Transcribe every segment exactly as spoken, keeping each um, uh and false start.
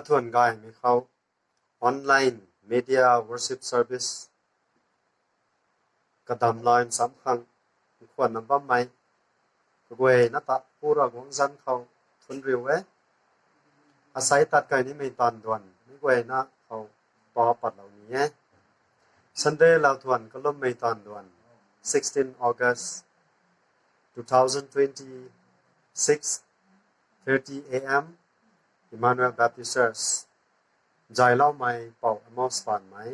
Thuan gaymei khou online media worship service kadam line sam khang khwan na bammei kaguayna ta Pu Ravguangc zanc khou thun riu e. Asei tat kai nimei taanv duan mi guayna khou pa patlou ni e. Sunday lau thuan kalummei taanv duan, sixteen August two thousand twenty, six thirty A M, Emmanuel Baptist Church. Zayloumei Pou Amos Panmei.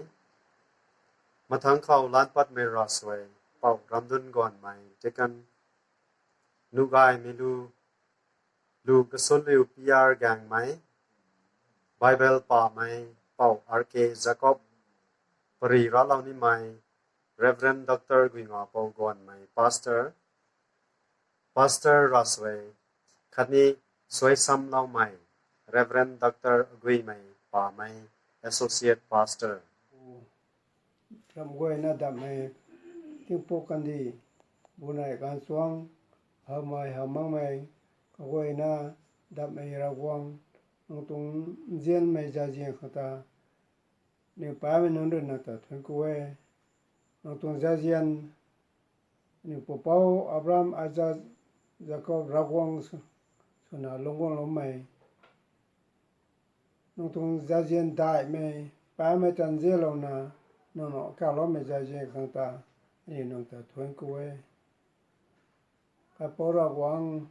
Mathangc khou lan patmei ravsuai Pou Ramdun Guanmei, Deacon. Nuhgaymei lu, lu Kasunliu P R Gangmei. Bible pamei Pou R K Jacob. Pari raclou nimei Reverend Doctor Guingapou Guanmei, Pastor. Pastor ravsuai khatni suaisamloumei Reverend Doctor Aguimei Pamei, Associate Pastor. Ramh guayna dammei tingpuk kandih, bunei ganv chuang, hawmei hawmakmei, kaguayna dammei Ravguangc, nang tuang nzianmei zazian khang ta aniw paimei nunc rui nang ta thuanc ku e. Nang tuang zazian, aniw pupouc Abraham, Isaac, Jacob Ravguangc sw, swna lungc guangloumei, nang tuang zazian daihmei, paimei tan zianlouna, nang na kauloumei zazian khang ta aniw nang ta thuanc ku e. Kaipouc Ravguangc,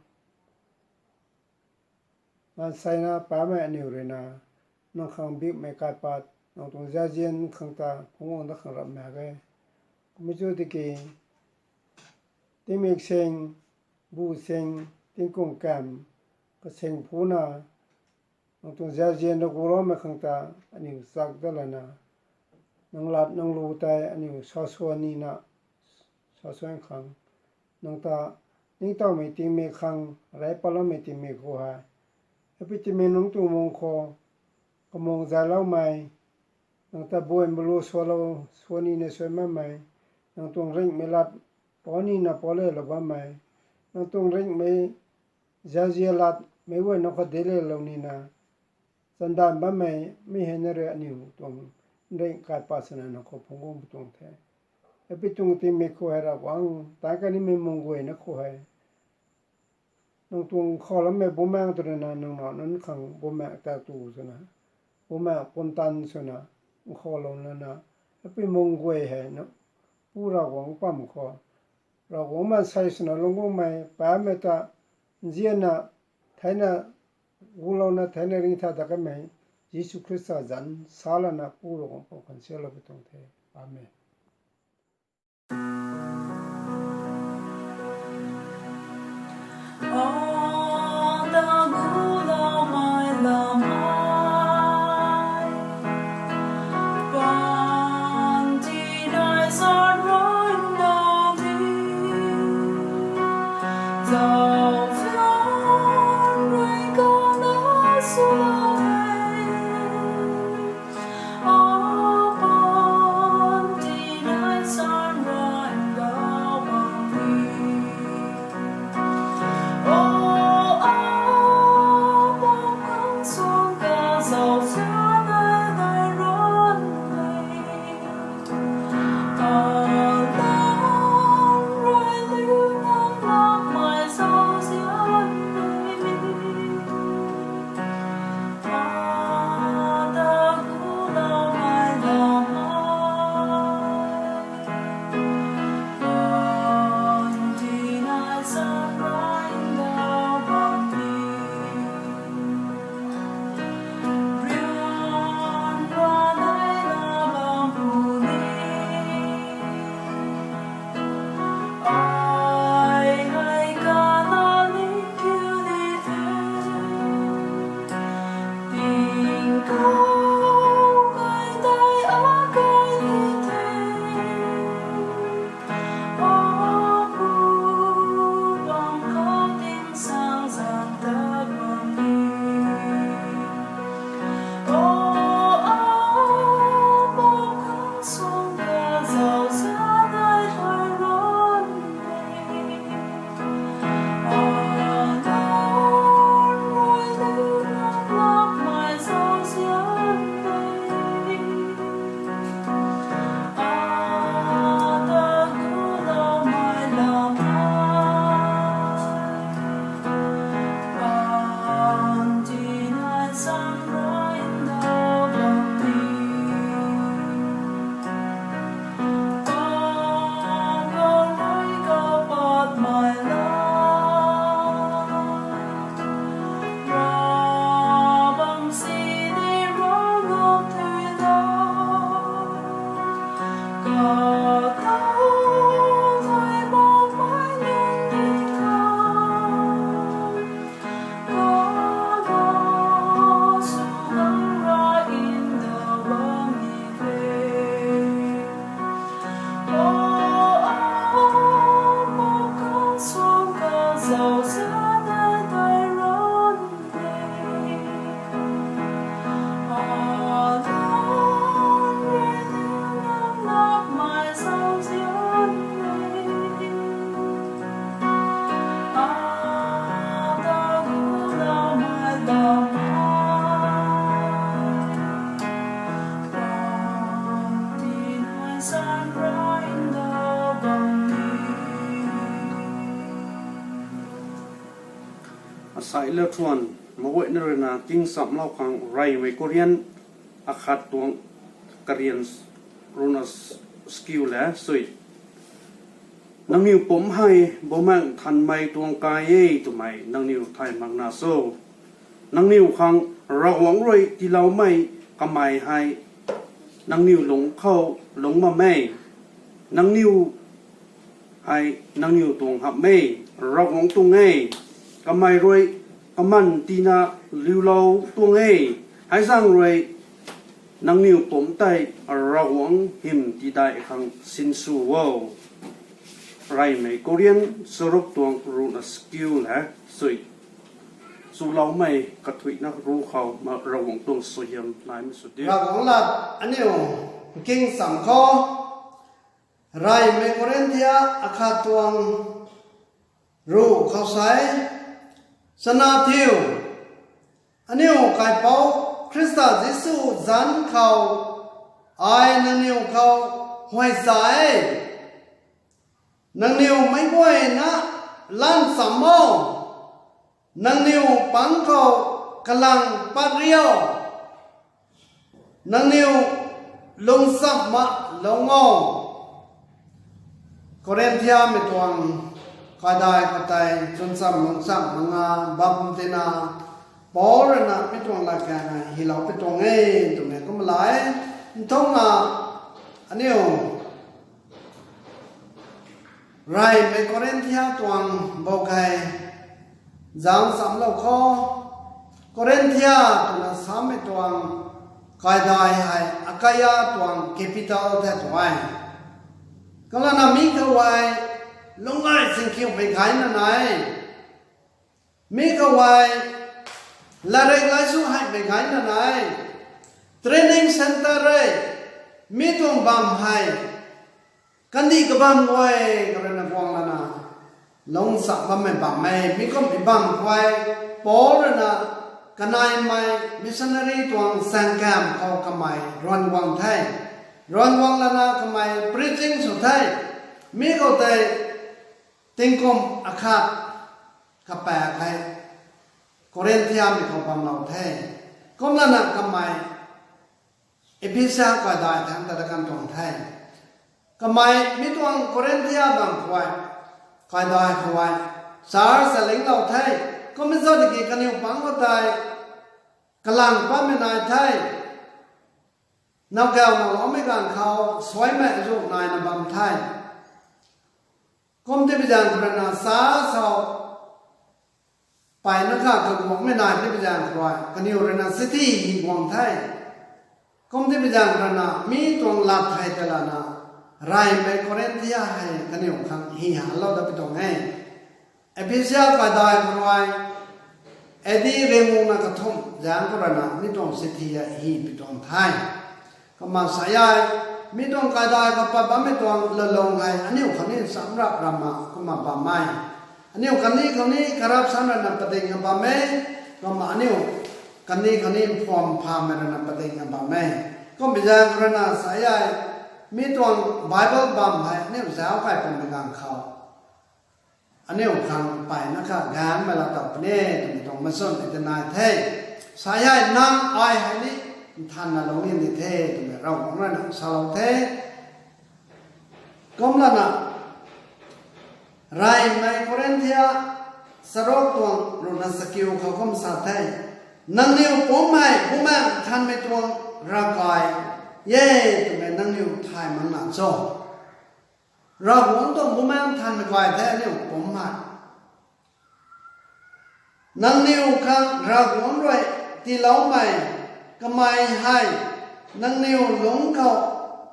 maanseina paimei aniw rui na, nang khang bikmei kaipat, nang tuang zazian khang ta phungc guang dat khang rap mak ge. Kummei chu tiki, tingmik sing, bu sing, tingkum kamv, kasing phuna, nang tuang zazian rui guloumei khang ta aniw chak dat lana, nang lat nang lu tei aniw sasuan nina, sasuan khang, nang ta ningtowmei tingmik khang rey patloumei tingmik khou hei, hei pi tingmik nunc tuang mung khou, kamung zayloumei, nang ta buan balu sualou, suan nina suan makmei, nang tuang ringhmei lat, pou nina pou lelou bammei, nang tuang ringhmei zazia lat, meic guayna khou delelou nina, chandan bammei, mi hei na rui aniw tuang ringh kaipat swna nang khou phungc guang pu tuang the. Hei pi tuang tingmik khou hei Ravguangc, tan kanimei mung guayna khou hei, nang tuang khouloumei bumaengc tu rui na, nang na nunc khang bumaengc ta tu swna, bumaengc pumtan swna, nkhoulouna na, hei pi mung guay hei na, Pu Ravguangc pam khou, Ravguangc maansei swna lungc guangmei, paimei ta, nzianna, theina, gulouna theina ringcthau dat kanmei, Jisu Khrista zanc salana Pu Ravguangc pam khang salou pu tuang the. Amen. Sai lathuan, maguayna ruina king samlou khang Reymei Korinth akhat tuang karian ruhna skiu le sui. Nangniw pumc hei Bumaengh Nthanmei tuang kai e twmei nangniw thay makna cho? Nangniw khang Ravguangc rui tiiloumei kamei hei nangniw lungc khou lungc bam e. Nangniw hei nangniw tuang hamh e, Ravguangc tuang e. Kamei rui kaman tina liulou tuang e. Hei zaeng rui nangniw pumc tei Ravguangc hym tidaih khang sinsw o. Reymei Korinth charuk tuang ruhna skiu le sui. Chuloumei kathuicna ru khou ma Ravguangc tuang suaihiam naimei sw diu. Ravguangc lat aniu king sam khou, Reymei Korinthia akhat tuang ruh khou sei, chana thiu, aniu Kaipouc Khrista Jisu zanc khou ai nangniw khou huay sa e. Nangniw meic guayna lan cham o, nangniw pang khou kalang pat rio, nangniw lungcham ma lung o. Korinthiamei tuang kaidai katei chwncham lungcham manga bam tina, Paul ruina mi tuang latkaeng hei hylou pi tuang e twmei kum la e. Nthungna aniu Reymei Korinthia tuang bou kei zauc chamlou khou, Korinthia twna samei tuang kaidai hei Akaya tuang capital the tu e. Kalana mi khou hei lungcgay singkhiumei gayna nai. Mi khou hei latrik laisu heimei gayna nai. Training centre e. Mi tuang bam hei kandih kabam guay khou ruina guang lana lungcham bammei bam e. Mi kummei bam khou Paul ruina kaneimei missionary tuang saengkam khou kamei ruan guang the. Ruan guang lana kamei preaching sw the. Mi khou tei tingkum akhat kapaek hei Korinthiamei khou bamlou the. Kumlana kamei Ephesia kaidai thangc ta da kan tuang the. Kamei mi tuang Korinthia bam khou, kaidai khou church ta linglou the. Kummei zat ki kaniw pang khou tei kalang patmei nai the. Nowkaw nowloumei ganv khou suaimei zu naina bam the. Kum tipui zaeng khou ruina sa sau mpeyna kha kaguangmei nai tipui zaeng khou rui kaniw ruina city hi guang the. Kum tipui zaeng khou ruina mi tuang lat thei ta lana Reymei Korinthia hei kaniw khang hi halou da pi tuang e. Ephesia kaidai khou rui A D ringuna kathumh zaeng khou ruina mi tuang city hei hi pi tuang the. Kumna sa e, mi tuang kaidai khou pat bammei tuang lulung hei aniu khatni samrak rama kumna bammei. Aniu khatni khou ni corruption ruina pading bam e, kumna aniu khatni khou ni phuam phamei ruina pading bam e. Kummei zaeng khou ruina sa e, mi tuang Bible bam hei aniu zauc kai pummei ganv khou aniu khang mpeyna kha gaengmei laa tau puni twmei tuang machwn ni ta nai the. Sa e, nang ai hei ni nthanna lungc ni the twmei Ravguangc ruina salou the. Kumlana Reymei Korinthia charuk tuang ruhna sakiu khou kum sa the. Nangniw pumc hei Bumaengh Nthanmei tuang ravkai e twmei nangniw thay makna cho? Ravguangc tuang Bumaengh Nthanmei kai the aniu pumc hei. Nangniw khang Ravguangc rui tiiloumei kamei hei nangniw lungc khou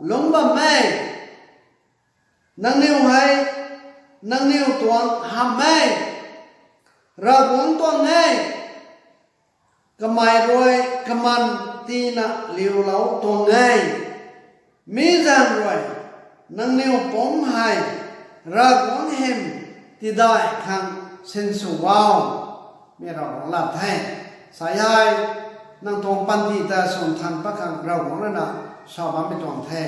lungc bam e. Nangniw hei nangniw tuang hamh e. Ravguangc tuang e. Kamei rui kaman tina liulou tuang e. Mi zaeng rui nangniw pumc hei Ravguangc hym tidaih khang sinsw o. Mi Ravguangc lat the. Sa e, nang tuang panty ta swn than pat khang Ravguangc ruina sa bammei tuang the.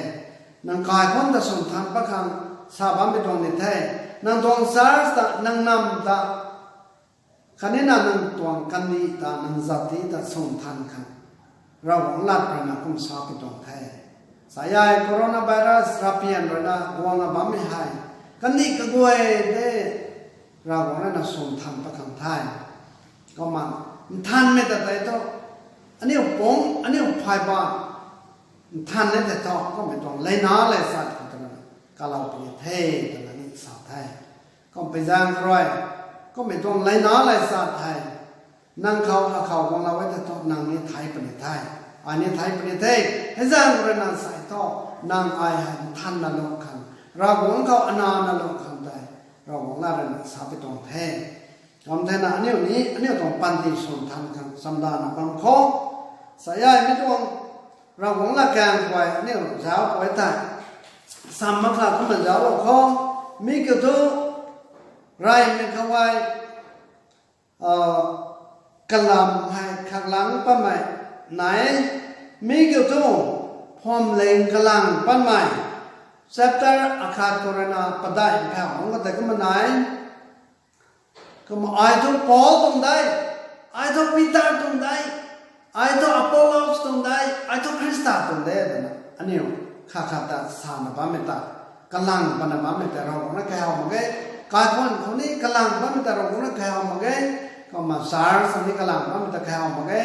Nang kaikhunc ta swn than pat khang sa bammei tuang ni the. Nang tuang church ta, nang nam ta Khatni na nang tuang kandih ta, nang zati ta swn than khang Ravguangc lat rui na kum sa pi tuang the. Sa ai coronavirus rapian rui na guang a bammei hei kandih kaguay de Ravguangc rui na swn than pat khang the. Kumna nthanmei ta tei thu, aniu pumc, aniu phay ba nthan e tei thu, kummei tuang leina leisat khou twna kalou puni the, twna ni sa the. Kumpui zaeng rui, kummei tuang leina leisat hei nang khou, akhou guanglou e tei thu, nang ni thei puni the, ai ni thei puni the. Hei zaeng rui na sa thu, nang ai hei nthanna lung khang, Ravguangc khou anana lung khang tei Ravguangc lat rui na sa pi tuang the. Kum thena aniu ni, aniu tuang panty swn than khang chamdana bam khou, sa ai mi tuang Ravguangc lat kaeng khou aniu zauc khou tei, sam mak kha kumna zauc khou, mi kiu thu, reymei khou ai, kalam hei khaklang patmei nai, mi kiu thu, phuamling kalang patmei, chapter akhat khou rui na padeih phau nunc khou tei kumna nai. Kumna ai thu Paul tuang de, ai thu Peter tuang de, ai thu Apollos tuang de, ai thu Khrista tuang de, twna aniu khat khat ta sana bammei ta, kalang patna bammei ta Ravguangc na kahaw mak ge. Kaikhwang khou ni kalang bammei ta Ravguangc na kahaw mak ge. Kumna church khou ni kalang bammei ta kahaw mak ge.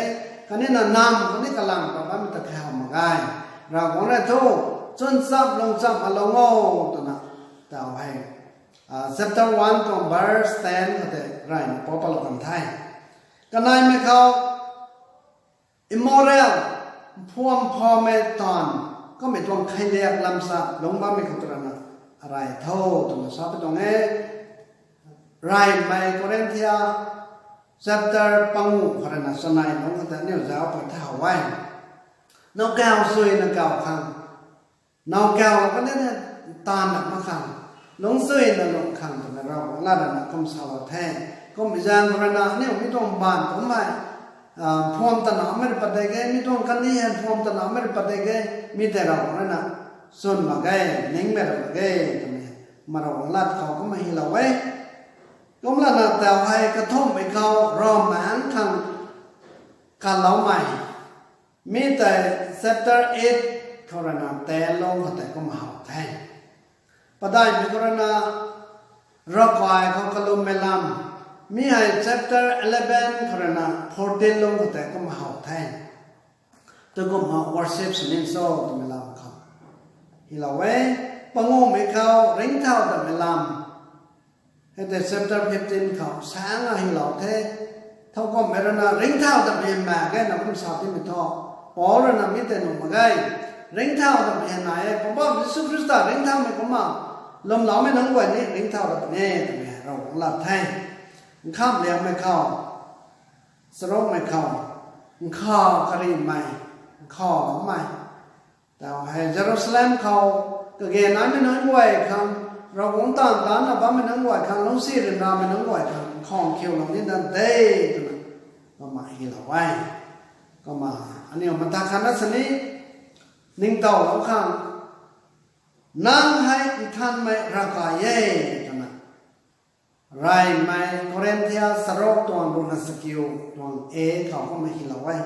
Khatni na nam khou ni kalang pat bammei ta kahaw mak ge. Ravguangc rui thu, chwn cham lung cham alung o, twna, tau hei, chapter one tuang verse ten khou tei reyna pou patlou kan the. Kaneimei khou immoral, mphuam phamei taanv, kummei tuang kheiliak lam sa lungc bammei khou twna rey tho, twna sa pi tuang e. Reymei Korinthia chapter panguh khou rui na chanei lungc khou tei aniu zauc pat the how e. Nowkaw suina kaw khang, nowkaw lou kanei taanv na mak khang, lungc suina lungc khang twna Ravguangc lat rui na kum salou the. Kummei zaeng rui na aniu mi tuang baanv kummei, phuam ta namei rui pat de ge, mi tuang kandih hei phuam ta namei rui pat de ge, mi tei Ravguangc rui na chwn mak ge, ningmei rui mak ge, twmei, ma Ravguangc lat khou kumna hylou e. Kumlana tau hei kathumhmei khou Rom maengc khang kaloumei, mi tei chapter eight khou rui na ten lungc khou tei kumna how the. Padeihmei khou rui na ravkai khou kalummei lam, mi hei chapter eleven khou rui na fourteen lungc khou tei kumna how the. Tukumna worship sw nin cho twmei lam khou hylou e. Panguhmei khou ringcthau datmei lam, hei tei chapter fifteen khou saeng a hylou the. Thowkumhmei rui na ringcthau datmei mak ge na kum sa timei thu, Paul rui na mi tei nuh mak ge. Ringcthau datmei hei nai e, Poubauhmei Jisu Khrista ringcthaumei kumna lwmloumei nunc guay ni ringcthau dat puni e twmei Ravguangc lat the. Nkhamhliangmei khou, charukmei khou, nkhav karimei, nkhavloumei, tau hei Jerusalem khou kage naimei nunc guay khang, Ravguangc taanv tanna bammei nunc guay khang, lungcsi ryanramei nunc guay khang khang khiulou ni dan de, twna kumna hylou e. Kumna aniu mata khatna sini ningtowlou khang, nang hei nthanmei ravkai e, twna Reymei Korinthia charuk tuang ruhna chakiu tuang e khou kumna hylou e.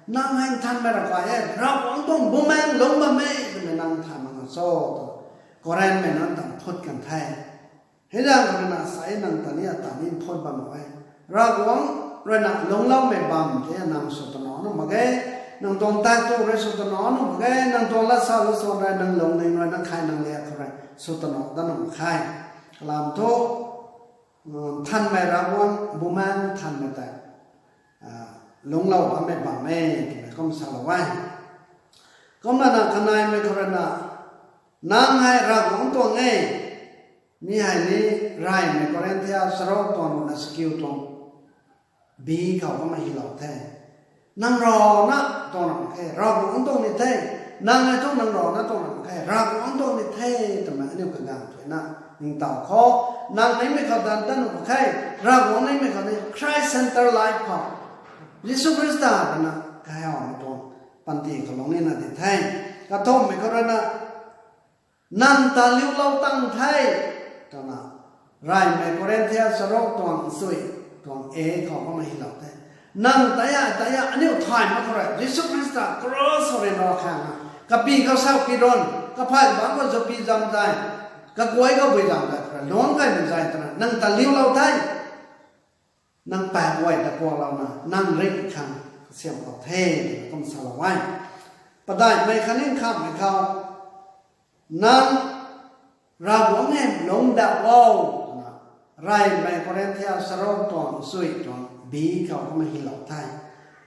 Nang hei nthanmei ravkai e, Ravguangc tuang bumaengh lungc bam e twmei nang than mak na cho, twna Korinthmei nunc ta phut kan the. Hei zaeng khou rui na sa e, nang ta ni ata ni phut bam mak e. Ravguangc rui na lungcloumei bam tei nang sw tana nuh mak ge. Nang tuang tat tu rui sw tana nuh mak ge. Nang tuang latsa latsuan rui, nang lungning rui, nang khay nang liak khou rui sw tana dat nuh mak khe. Kalam thu, nthanmei Ravguangc bumaengh nthanmei tei lungclou bammei bam e twmei kum salou e. Kumna na kaneimei khou rui na, nang hei Ravguangc tuang e. Mi hei ni Reymei Korinthia charuk tuang ruhna chakiu tuang bi khou kumna hylou the. Nang rana tuang ram khe, Ravguangc tuang ni the. Nang hei thu nang rana tuang ram khe, Ravguangc tuang ni the, twmei aniu kaganv thuina ningtow khou, nang nimei khou dan tan nuh mak khe, Ravguangc nimei khou ni Christ center life khou, Jisu Khrista rui na kahaw tuang panty khou lungc nina di the. Kathumhmei khou rui na, nang ta liulou tang the, twna Reymei Korinthia charuk tuang sui tuang e khou kumna hylou the. Nang tei a, tei a, aniu thay mak khou rui, Jisu Khrista cross khou rui na khang na, kapi khou sau pi ron, kaphay bangc khou zapi zam zai, kaguay khou bui zam zai khou rui, luangc kaymei zai twna, nang ta liulou the. Nang paap guay ta kuaklouna, nang ringh khang kasiamhlou the, kum salou e. Padaihmei khatni nkhamhmei khou, nang Ravguangc hym lungc dau o, twna, reymei Korinthia charuk tuang chui tuang bi khou kumna hylou the.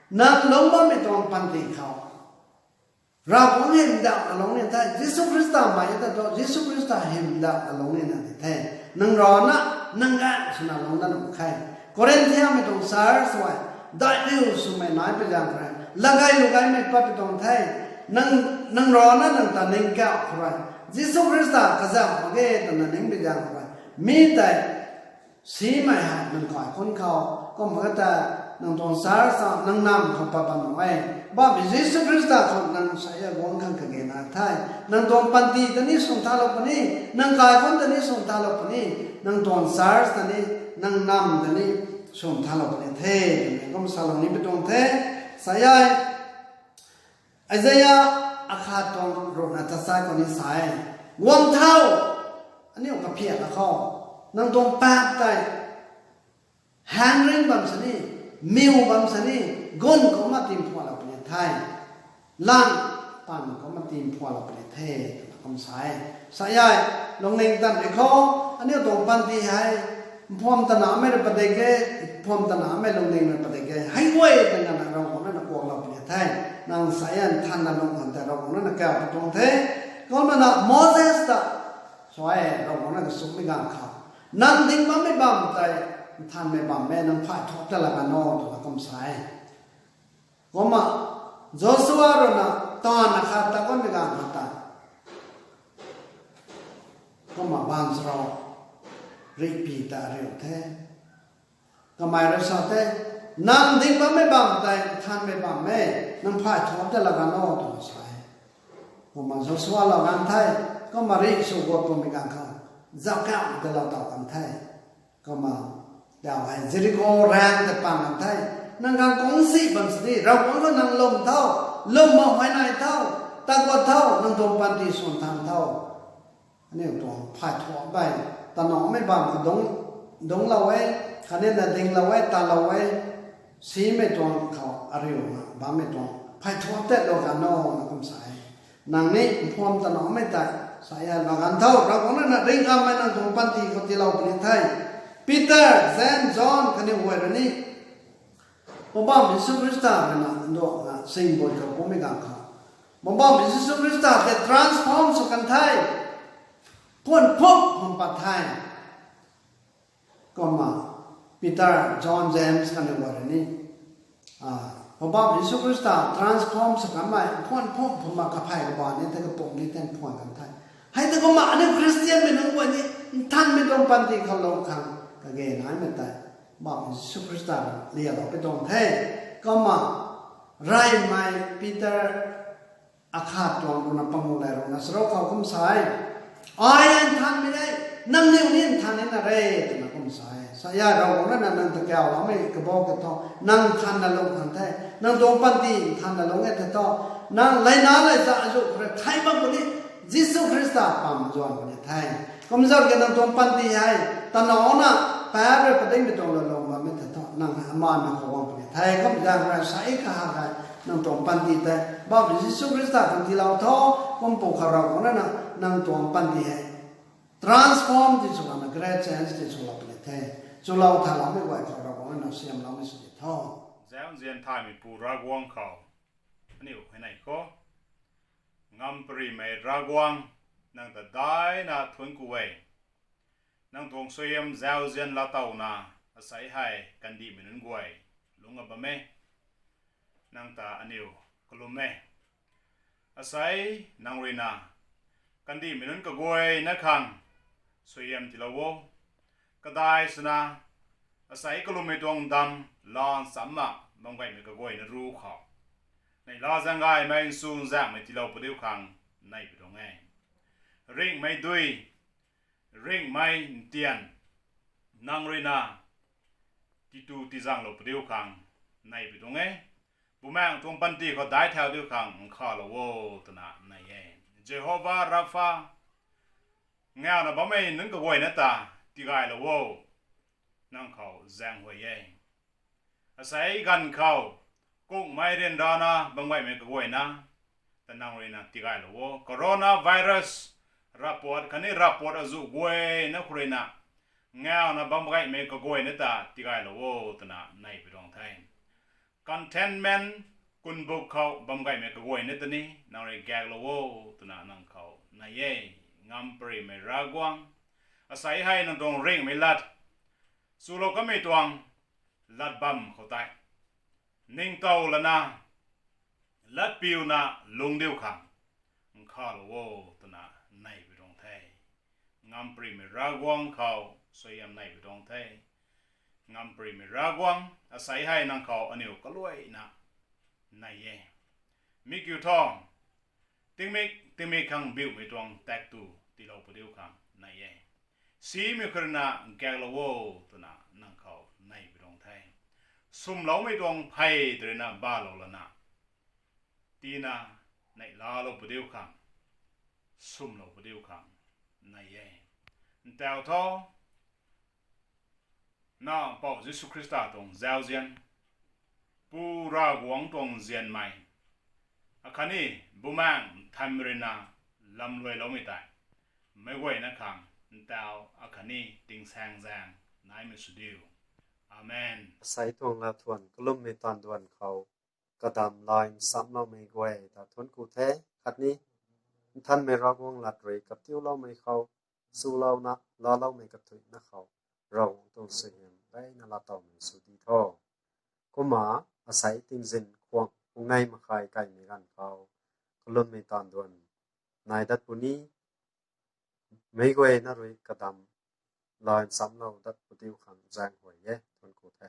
Nang lungc bammei tuang panty khou Ravguangc hym dau na lungc ni the, Jisu Khrista mei ta thu, Jisu Khrista hym dau na lungc nina di the. Nang rana, nang ganv swna lungc dat nuh khe. Korinthiamei tuang church hei, daihliu swmei nai pui zaeng khou rui, lagay lugaymei pat pui tuang the. Nang, nang rana nang ta ning kau khou rui, Jisu Khrista kazauh mak ge twna ning pui zaeng khou rui, mi tei simei hei nang kaikhunc khou, kum kata nang tuang church ta, nang namv khou pat bam nuh e. Bammei Jisu Khrista khou nang sa e guang khang kage na the. Nang tuang panty ta ni swn thalou puni, nang kaikhunc ta ni swn thalou puni, nang tuang church ta ni, nang namv ta ni swn thalou puni the, twmei kum salou ni pi tuang the. Sa e, Isaiah akhat tuang ruhna tachat khou ni sa e, guang thau, aniu kaphiak a khou, nang tuang paap tei hang ring bam sini, miw bam sini, gun kumna timphualou puni the, lang pan kumna timphualou puni the, twna kum sa e. Sa e, lungning tanmei khou, aniu tuang panty hei, mphuam tanamei rui padik e, mphuam tanamei lungning rui padik e, hei guay ta nana Ravguangc rui na kuaklou puni the. Nang sa e, nthanna lung khang tei Ravguangc rui na kau pi tuang the. Kumna na Moses ta, sa e, Ravguangc rui na kasumhmei ganv khou, nang ding bammei bam tei nthanmei bam e, nang phay thuap ta laa gan o, twna kum sa e. Kumna Joshua rui na taanv akhat ta kummei ganv khou ta, kumna baanchara rihpy ta ariu the. Kamei rui sa the, nang ding bammei bam tei nthanmei bam e, nang phay thuap ta laa gan o, twna sa e. Kumna Joshua laa gan the, kumna rih sw guat pumei ganv khou, zauc kau ta laa taw kan the. Kumna, tau hei Jeriko raeng ta pang kan the. Nang ganv kungsi bam sini, Ravguangc rui nang lwm thau, lwm mak huay nai thau, ta guat thau, nang tuang panty swn than thau. Aniu tuang phay thuap bei, tanamei bam khou dungc, dungclou e, khatni na dinglou e, talou e, simei tuang khou ariuna bammei tuang phay thuap ta laa gan o, na kum sa e. Nang ni mphuam tanamei tei sa e, laa gan thau, Ravguangc rui na ringh kamei nang tuang panty khou tiilou puni the. Peter, James, John khatni guay rui ni, Poubauhmei Jisu Khrista rui na nduangna singbut khou kummei ganv khou, Poubauhmei Jisu Khrista tei transform sw kan the, phuan phum phum pat the. Kumna Peter, John, James khatni guay rui ni, Poubauhmei Jisu Khrista transform sw kanmei phuan phum phum mak kaphey kabah ni tei kapumc ni tei phuan kan the. Hei tei kumna aniu Khristianmei nunc guay ni nthanmei tuang panty khou lung khang kage naimei tei Poubauhmei Jisu Khrista rui lialou pi tuang the. Kumna reymei Peter akhat tuang ruhna pangu lev ruhna charuk khou kum sa e, ai nthanmei e, nangniw ni nthan nina re, twna kum sa e. Sa e, Ravguangc rui na nang ta kauloumei kabau ke thu, nang nthanna lung khang the, nang tuang panty nthanna lung e the thu, nang leina lei za azu khou rui thei bam puni, Jisu Khrista pam zuan puni the. Kumzat ke nang tuang panty hei, tanauna, paap rui padikmei tuang lou lung bammei the thu, nang hei amanmei khou guang puni the. Kumzat rui sa e kaha hei, nang tuang panty tei Poubauhmei Jisu Khrista khang tiilou tho, kum pu khou Ravguangc rui na nang tuang panty hei transform ti swlouna, great change ti swlou puni the. Chulou thaloumei guay khou Ravguangc rui na siamloumei sw di tho. Zauzian thaymeipu Ravguangc khou, aniu hei nei khou, ngamparymei Ravguangc, nang ta daina thuanc ku e. Nang tuang suaihiam zauzian laatowna, asei hei kandihmei nunc guay lungc a bam e. Nang ta aniw kalum e. Asei nang rui na kandihmei nunc kaguayna khang suaihiam tiilou o. Kadai swna asei kalummei tuang dam lan chamna bam gaymei kaguayna ru khou, neihla zaeng gaymei nchun zaengmei tiilou padiu khang nei pi tuang e. Ringhmei dui, ringhmei ntian, nang rui na titu tizanglou padiu khang neihpui tuang e. Bumaengh tuang panty khou daic thau diu khang nkhavlou o twna nei e. Jehova Rapha, ngawna bammei nunc kaguayna ta tigaylou o, nang khou zaenghuay e. Asei ganv khou kungmei ryanrana bam gaymei kaguayna ta nang ruina tigaylou o. Coronavirus ravpuat khatni ravpuat azuh guayna khou ruina ngawna bam gaymei kaguayna ta tigaylou o twna neihpui tuang the. Contentment kunbuk khou bam gaymei kaguayna ta ni nang rui gaeklou o twna nang khou nei e. Ngamparymei Ravguangc, asei hei nang tuang ringhmei lat chulou kamei tuang lat bam khou tei ningtow lana latpiuna lungc diu khang nkhavlou o twna neihpui tuang the. Ngamparymei Ravguangc khou suaihiam neihpui tuang the. Ngamparymei Ravguangc, asei hei nang khou aniu kaluaina nei e. Mi kiu tho, tingmik tingmik khang biumei tuang taektw tiilou padiu khang nei e. Simei khou ruina gaeklou o twna nang khou neihpui tuang the. Swmloumei tuang phey tei ruina balou lana tina neihlalou padiu khang, swmlou padiu khang nei e. Ntau tho, Nac Mpouh Jisu Khrista tuang zauzian, Pu Ravguangc tuang nzianmei, akhatni Bumaengh Nthanmei ruina lamluailoumei tei meic guayna khang ntau akhatni tingsaengzaeng naimei sw diu. Amen. Asei tuang latthuan kalummei taanv duan khou kadam lay nsamloumei guay ta thuanc ku the. Khatni Nthanmei Ravguangc lat rui katiuloumei khou chulouna laaloumei kathuicna khou Ravguangc tuang suaihiam gayna laatowmei sw di tho. Kumna asei tingzin khwang pung nei makhai kaimei ganv khou kalummei taanv duan nai dat puni, meic guayna rui kadam lay nsamlou dat padiu khang zaenghuay e, thuanc ku the.